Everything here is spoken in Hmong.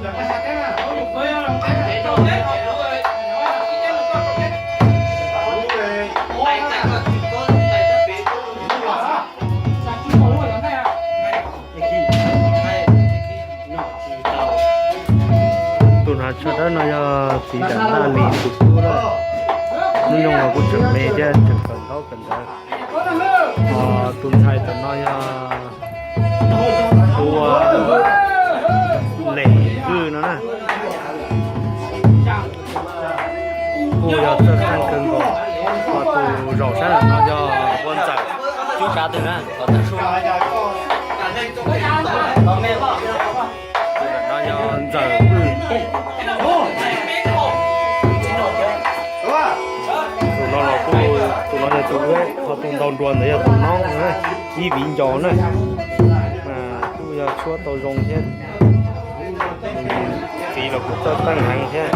Tus hnav tsho dawb no yog txiv Dam Ntaj Lis tus tub na. Hnub nyoog los kuj tseem me thiab tseem kawm ntaub kawm ntawv. Tus ntxhais ntawm no yog tus Lem Vwj no na. Kuj yog txawj qeej kawg nkaus. Ho tus zaum sab nraum no yog Huab Ntxawm. Cub tsav twg na, kom tawm su. Tus no yog Ntxawm Vwj. Tus no los kuj, tus no yog tus ua, ho tus ntaus nruas ntawd yog tus noob na, ib viv ncaus na. Kuj yog tshuab tau zoo thiab. Txiv los kuj txawj qeej heev thiab.